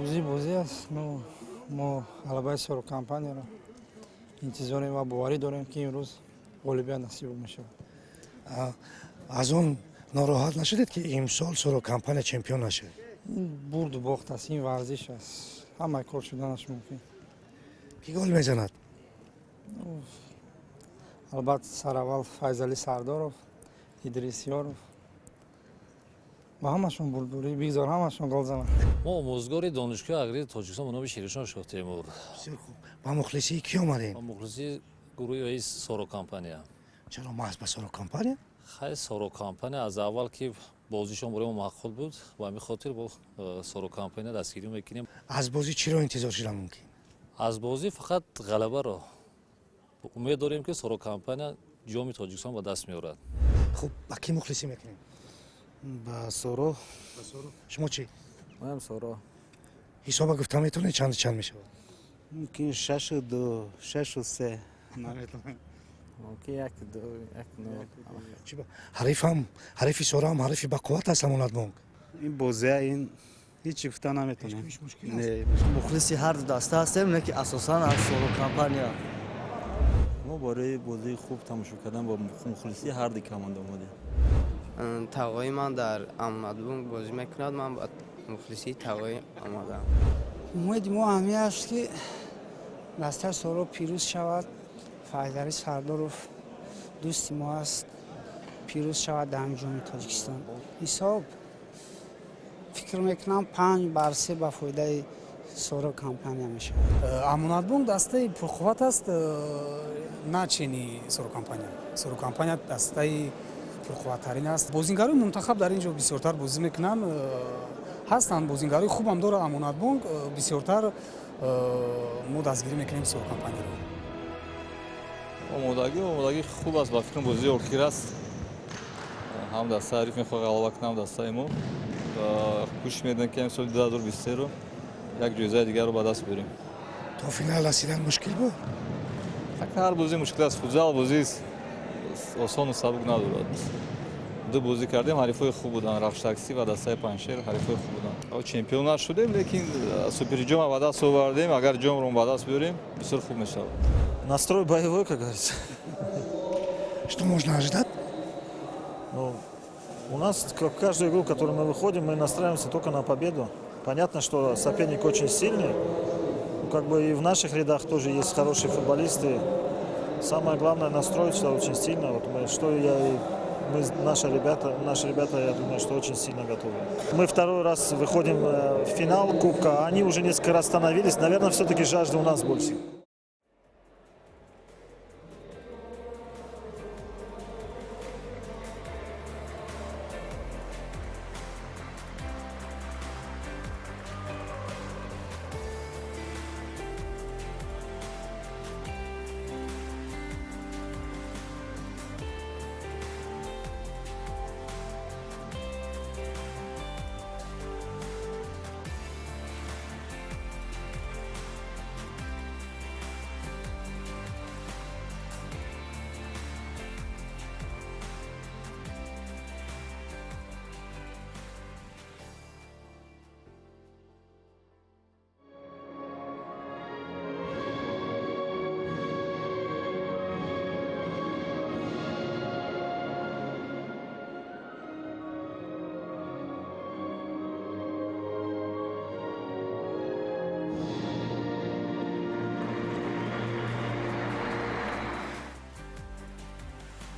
Бозӣ бозӣ аст. Мо ғалабаи Соро компанияро интизорем ва боварӣ дорем, ки имрӯз ғолибият насиб мешавад. Аз он нороҳат нашудед, ки имсол Соро компания чемпион нашуд? Ин бурду бохт аст, ин варзиш аст, ҳамаи кор шуданаш мумкин. Кӣ гол мезанад? Албатта, сараввал Файзалӣ Сардоров, Идрис Ёров ва ҳамашон бурдборӣ, бигзор ҳамашон гол зананд. Мо омӯзгори Донишгоҳи аграрии Тоҷикистон ба номи Шеришон Шоҳтемур. Бисёр хуб. Ба мухлисии кӣ омадем? Ба мухлисии гурӯҳи Соро компания. Чаро маҳз ба Соро компания? Хай, Соро компания аз аввал ки бозишон барои мо маъқул буд, ба ҳамин хотир бо Соро компания дастгирӣ мекунем. Аз бозӣ чиро интизор шудан мумкин? Аз бозӣ фақат ғалабаро. Умед дорем, ки Соро компания ҷоми Тоҷикистон ба даст меорад. Хуб, ба кӣ мухлисӣ мекунем? Ба Соро. Ба Соро. Шумо чӣ? Моям Соро. Ҳисоба гуфта метавонед, чанду чанд мешавад? Мумкин 6-2, 6-3. Наметавонем. Мумкин 1-2, 1-0. Ҳарифам, ҳарифи Сороам ҳарифи бақувват аст, Амонатбонк. Ин бозия ин ҳеҷ гуфта наметавонем. Мухлиси ҳар ду даста ҳастем, леки асосан аз Соро компания. Мо барои бозии хуб тамошо кардан бо мухлисии ҳар ду команда омадем. Тағои ман дар Амонатбонк бозӣ мекунад, ман ба мухлисии тағои омадам. Умеди мо ҳамин аст, ки дастаи Соро пирӯз шавад. Файзалӣ Сардоров дӯсти мо аст, пирӯз шавад дар ҳамин ҷоми Тоҷикистон. Ҳисоб фикр мекунам 5-3 ба фоидаи Соро компания мешавад. Амонатбонк дастаи пурқувват аст, на чени Соро компания. Соро компания дастаи пурқувваттарин аст. Бозингарои мунтахаб дар ин ҷо бисёртар бозӣ мекунанд. Ҳастанд бозингарои хубам дорад Амонатбонк, бисёртар мо дастгирӣ мекунем Соро компанияро. Омодагӣ хуб аст, ба фикрам бозии охир аст. Ҳам дастаи ҳариф мехоҳад ғалаба кунад, ҳам дастаи мо. Кӯшиш медиҳем, ки ҳамин соли 2023-ро як ҷоизаи дигарро ба даст биёрем. То финал расидан мушкил буд? Ҳар бозӣ мушкил аст. Футзал бозии осону сабук надорад. Ду бозӣ кардем, ҳарифҳои хуб буданд. Рахш таксӣ ва дастаи Панҷшер ҳарифҳои хуб буданд. Чемпион нашудем, лекин суперҷома ба даст овардем. Агар ҷомро ба даст биёрем, бисёр хуб мешавад. Настрой боевой, как говорится. Что можно ожидать? Ну, у нас каждую игру, в которую мы выходим, мы настраиваемся только на победу. Понятно, что соперник очень сильный. Ну, как бы и в наших рядах тоже есть хорошие футболисты. Самое главное настроиться очень сильно. Вот мы, что я и мы, наши ребята, я думаю, что очень сильно готовы. Мы второй раз выходим в финал Кубка, а они уже несколько раз становились. Наверное, все-таки жажда у нас больше.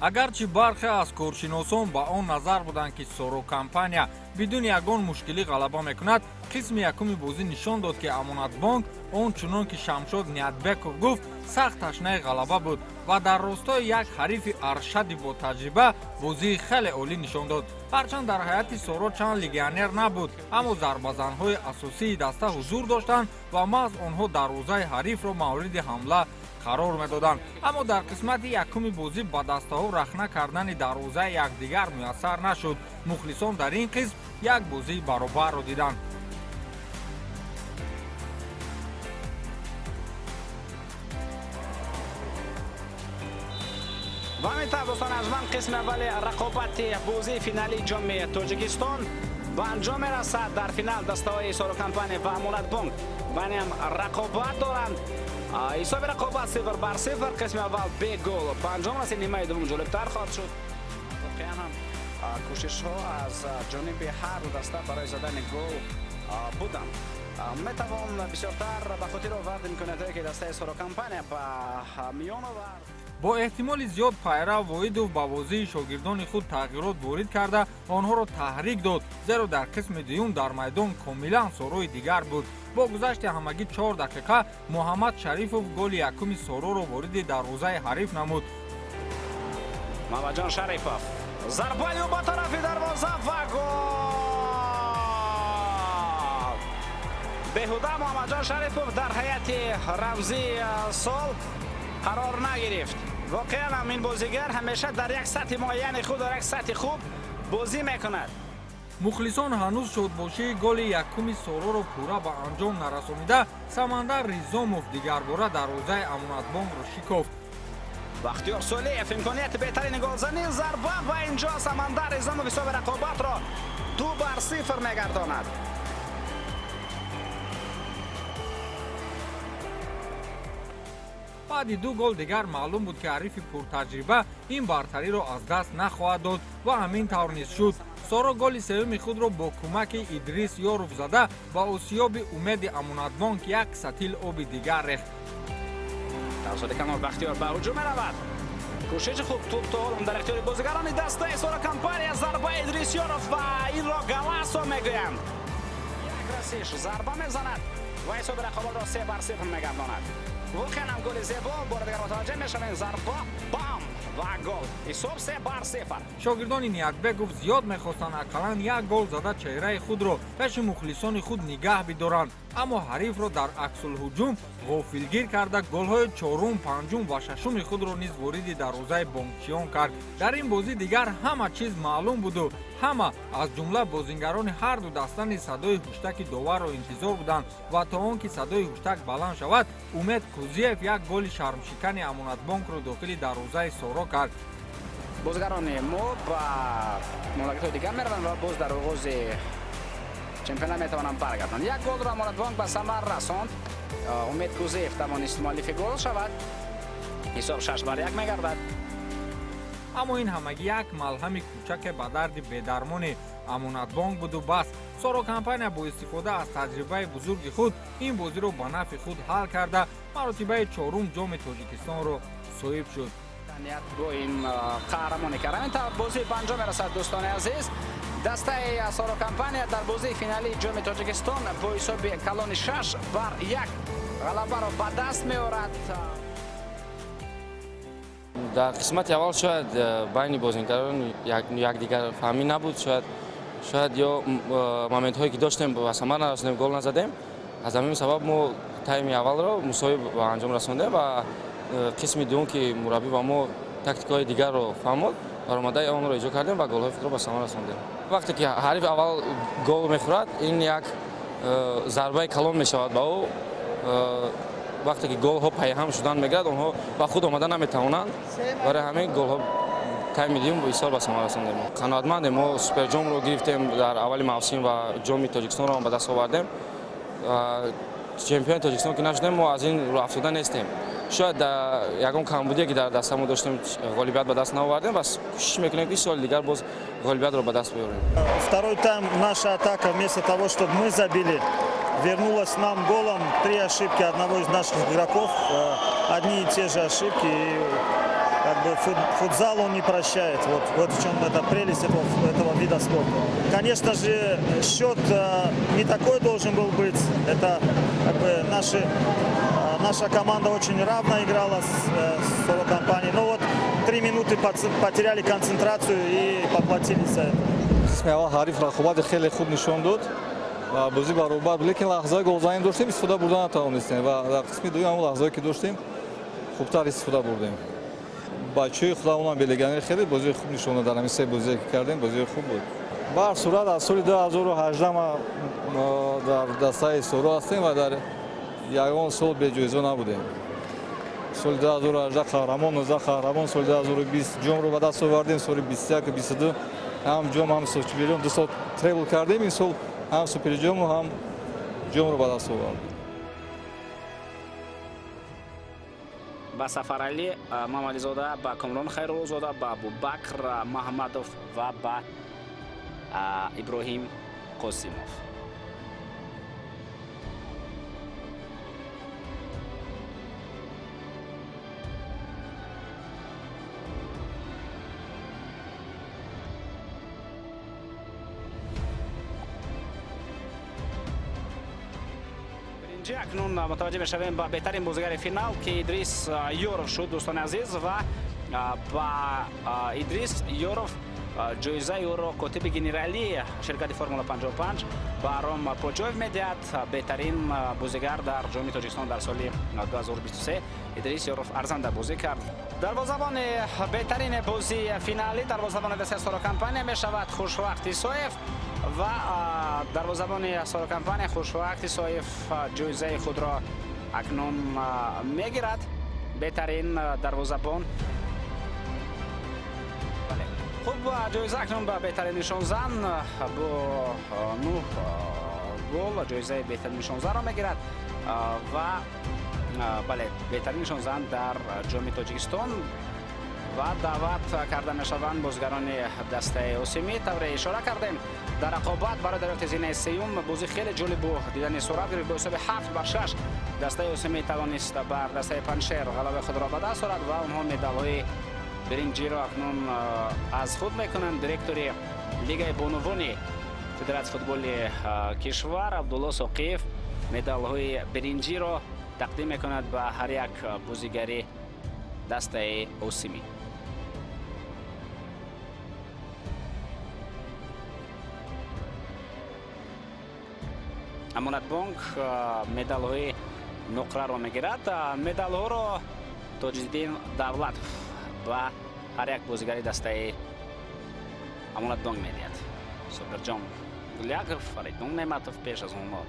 Агарчи бархе аз коршиносон ба он назар буданд, ки Соро компания бидуни ягон мушкилӣ ғалаба мекунад, қисми якуми бозӣ нишон дод, ки Амонатбонк он чунон ки Шамшод Ниятбеков гуфт, сахт ташнаи ғалаба буд ва дар ростои як ҳарифи аршади ботаҷриба бозии хеле олӣ нишон дод. Ҳарчанд дар ҳайати Соро чанд легионер набуд, аммо зарбазанҳои асосии даста ҳузур доштанд ва маҳз онҳо дарвозаи ҳарифро мавриди ҳамла қарор медоданд. Аммо дар қисмати якуми бозӣ ба дастаҳо рахна кардани дарвозаи якдигар муяссар нашуд. Мухлисон дар ин қисм як бозии баробарро диданд. Ва ҳамин тавр, дӯстони арҷманд, қисми аввали рақобати бозии финалии ҷоми Тоҷикистон ба анҷом мерасад. Дар финал дастаҳои Соро Компания ва Амонатбонк байни ҳам рақобат доранд. Ҳисоби рақобат 0-0. Қисми аввал бе гол ба анҷом расид. Нимаи дуввум ҷолибтар хоҳад шуд. Воқеан ҳам кӯшишҳо аз ҷониби ҳар ду даста барои задани гол буданд. Метавон бисёртар ба хотир овард имкониятҳое ки дастаи Соро Компания ба миён овард. Бо эҳтимоли зиёд Пайрав Воҳидов ба бозии шогирдони худ тағйирот ворид карда онҳоро таҳрик дод, зеро дар қисми дуюм дар майдон комилан Сорои дигар буд. Бо гузашти ҳамагӣ 4 дақиқа Муҳаммад Шарифов голи якуми Сороро вориди дарвозаи ҳариф намуд. Мамаджон Шарипов зарбаи ба тарафи дарвоза ва гол! Беҳуда Муҳаммадҷон Шарипов дар ҳайати рамзии сол қарор нагирифт. Воқеан ҳам ин бозигар ҳамеша дар як сатҳи муайяни худ, дар як сатҳи хуб бозӣ мекунад. Мухлисон ҳанӯз шодбошии голи якуми Сороро пурра ба анҷом нарасонида, Самандар Ризомов дигарбора дарвозаи Амонатбонкро шикофт. Бахтиёр Солиев имконияти беҳтарини голзанӣ, зарба ва инҷо Самандар Ризомов ҳисоби рақобатро 2-0 мегардонад. Баъди 2 гол дигар маълум буд, ки ҳарифи пуртаҷриба ин бартариро аз даст нахоҳад дод ва ҳамин тавр низ шуд. Соро голи сеюми худро бо кӯмаки Идрис Ёров зада ба осиёби Умеди Амонатбонк як сатил оби дигар рехт. Тавассути Камол Бахтиёр ба ҳуҷум меравад. Кӯшиши хуб, тӯб то ҳолам дар ихтиёри бозигарони дастаи Соро Компания. Зарба Идрис Ёров ва инро галасо мегӯянд. Як расиш зарба мезанад ва ҳисоби рақобатро 3-0 мегардонад. Воқеан ҳам голи зебо, бори дигар мутаваҷҷеҳ мешавем. Зарба, бам ва гол. Ҳисоб 3-0. Шогирдони Ниятбеков зиёд мехостанд ақаллан як гол зада чеҳраи худро пеши мухлисони худ нигаҳ бидоранд, аммо ҳарифро дар аксулҳуҷум ғофилгир карда голҳои чорум, панҷум ва шашуми худро низ вориди дарвозаи бонкчиён кард. Дар ин бозӣ дигар ҳама чиз маълум буду ҳама аз ҷумла бозингарони ҳар ду даста низ садои ҳуштаки доварро интизор буданд ва то он ки садои ҳуштак баланд шавад, Умед Кузиев як голи шармшикани Амонатбонкро дохили дарвозаи Соро кард. Бозигарони мо ба мамлакатҳои дигар мераванд ва боз дар оғози чемпионат метавонанд баргарданд. Як голро Амонатбонк ба самар расонд. Умед Кузиев тавонист муаллифи гол шавад. Ҳисоб 6-1 мегардад. Аммо ин ҳамагӣ як малҳами кӯчаке ба дарди бедармони Амонатбонк буду бас. Соро Компания бо истифода аз таҷрибаи бузурги худ ин бозиро ба нафъи худ ҳал карда маротибаи чорум ҷоми Тоҷикистонро соҳиб шуд. Бо ин қаҳрамонӣ кард. Ҳамин тавр бозӣ ба анҷом мерасад, дӯстони азиз. Дастаи Соро Компания дар бозии финалии ҷоми Тоҷикистон бо ҳисоби калони 6-1 ғалабаро ба даст меорад. Дар қисмати аввал шояд байни бозингарон якдигар фаҳмӣ набуд, шояд ё моментҳое ки доштем ба самар нарасондем, гол назадем. Аз ҳамин сабаб мо тайми аввалро мусовӣ ба анҷом расондем ва қисми дуюм ки мураббӣ ба мо тактикаҳои дигарро фаҳмод, баромадаи онро иҷро кардем ва голҳои худро ба самар расондем. Вақте ки ҳариф аввал гол мехӯрад, ин як зарбаи калон мешавад ба ӯ. Вақте ки голҳо пайҳам шудан мегирад, онҳо ба худ омада наметавонанд. Барои ҳамин голҳо тайми дуюм бисёр ба самар расондем. Қаноатмандем, мо суперҷомро гирифтем дар аввали мавсим ва ҷоми Тоҷикистонро ҳам ба даст овардем. Чемпиони Тоҷикистон ки нашудем, мо аз ин рӯ афтода нестем. Шояд ягон камбудие ки дар дастамо доштем, ғолибият ба даст наовардем ва кӯшиш мекунем ки соли дигар боз ғолибиятро ба даст биёрем. Второй тайм наша атака, вместо того, чтобы мы забили, вернулась нам голом. 3 ошибки одного из наших игроков, одни и те же ошибки. И как бы футзал он не прощает. Вот в чем эта прелесть этого вида спорта. Конечно же, счет не такой должен был быть. Это как бы наша команда очень равно играла с Соро Компанией. Но вот 3 минуты потеряли концентрацию и поплатились за это. Қисми аввал ҳариф рақобати хеле хуб нишон дод ва бозӣ баробар буд, лекин лаҳзаи голзанӣ доштем, истифода бурда натавонистем ва дар қисми дуюм ҳамон лаҳзае ки доштем, хубтар истифода бурдем. Бачаҳои худамонам белеганӣ хеле бозии хуб нишон дод. Дар ҳамин се бозие ки кардем, бозии хуб буд. Ба ҳар сурат, аз соли 2018 ма дар дастаи Соро ҳастем ва дар ягон сол беҷоиза набудем. Соли 2018 қаҳрамон, 19 қаҳрамон, соли 2020 ҷомро ба даст овардем, соли 21 22 Ҳам ҷом, ҳам суперҷом. 2 сол требл кардем, ин сол ҳам суперҷому ҳам ҷомро ба даст овардем. Ба Сафаралӣ Мамализода, ба Комрон Хайруллозода, ба Абубакр Маҳмадов ва ба Иброҳим Қосимов. Акнун мутаваҷҷеҳ мешавем ба беҳтарин бозигари финал, ки Идрис Ёров шуд, дӯстони азиз, ва ба Идрис Ёров ҷоизаи ӯро котиби генералии ширкати Формула 55 Баҳром Поҷоев медиҳад. Беҳтарин бозигар дар ҷоми Тоҷикистон дар соли 2023 Идрис Ёров арзанда бозӣ кард. Дарвозабони беҳтарини бозии финалӣ дарвозабони дастаи Соро Компания мешавад Хушвақт Исоев ва дарвозабони Соро Компания Хушвақт Исоев ҷоизаи худро акнун мегирад. Беҳтарин дарвозабон. Хуб, ҷоиза акнун ба беҳтарин нишонзан бо 9 гол ҷоизаи беҳтарин нишонзанро мегирад ва бале, беҳтарин нишонзан дар ҷоми Тоҷикистон ва даъват карда мешаванд бозигарони дастаи Осимӣ. Тавре ишора кардем, дар рақобат барои дарёфти зинаи сеюм бозӣ хеле ҷолибу дидани сурат гирифт. Бо ҳисоби 7-6 дастаи Осимӣ тавонист бар дастаи Панҷшер ғалабаи худро ба даст орад ва онҳо медалҳои биринҷиро акнун аз худ мекунанд. Директори Лигаи бонувони Федератсияи футболи кишвар Абдулло Соқиев медалҳои биринҷиро тақдим мекунад ба ҳар як бозигари дастаи Осимӣ. Амонатбонк медалҳои нуқраро мегирад. Медалҳоро Тоҷиддин Давлатов ба ҳар як бозигари дастаи Амонатбонк медиҳад. Собирҷон Гуляков, Фаридун Неъматов, пеш аз онҳо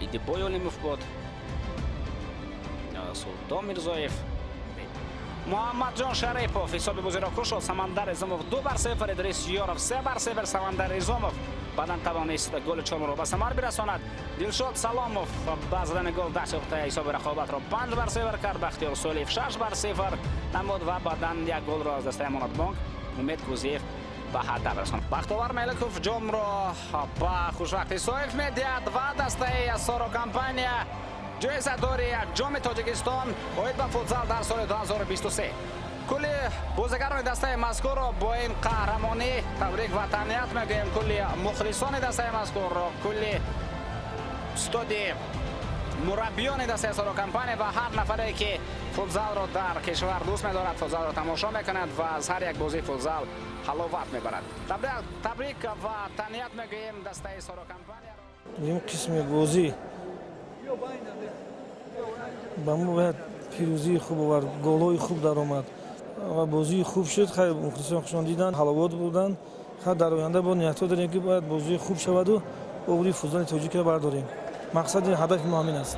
Идибой Олимов буд, Султон Мирзоев, Муҳаммадҷон Шарипов ҳисоби бозиро кушод. Самандар Изомов 2-0, Идрис Ёров 3-0. Самандар Изомов баъдан тавонист голи чорумро ба самар бирасонад. Дилшод Саломов ба задани гол даст ёфта ҳисоби рақобатро 5-0 кард. Бахтиёр Солиев 6-0 намуд ва баъдан як голро аз дастаи Амонатбонк Умед Кузиев ба ҳадаф расонд. Бахтовар Меликов ҷомро ба Хушвақт Исоев медиҳад ва дастаи Соро Компания ҷоизадори ҷоми Тоҷикистон оид ба футзал дар соли 2023. Кулли бозигарони дастаи мазкурро бо ин қаҳрамонӣ табрик ва таҳният мегӯем. Кулли мухлисони дастаи мазкурро, кулли устоди мураббиёни дастаи Соро Компания ва ҳар нафаре ки футзалро дар кишвар дӯст медорад, футзалро тамошо мекунад ва аз ҳар як бозии футзал ҳаловат мебарад. Табрик ва таҳният мегӯем дастаи Соро Компанияро. Ин қисми бозӣ ба мо бояд пирӯзии хуб овард, голҳои хуб даромад ва бозии хуб шуд. Хайр, мухлисон хушон дидан, ҳаловат бурданд. Хайр, дар оянда бо ниятҳо дорем, ки бояд бозии хуб шаваду обрӯи футзали тоҷикро бардорем. Мақсади ҳадафи мо ҳамин аст.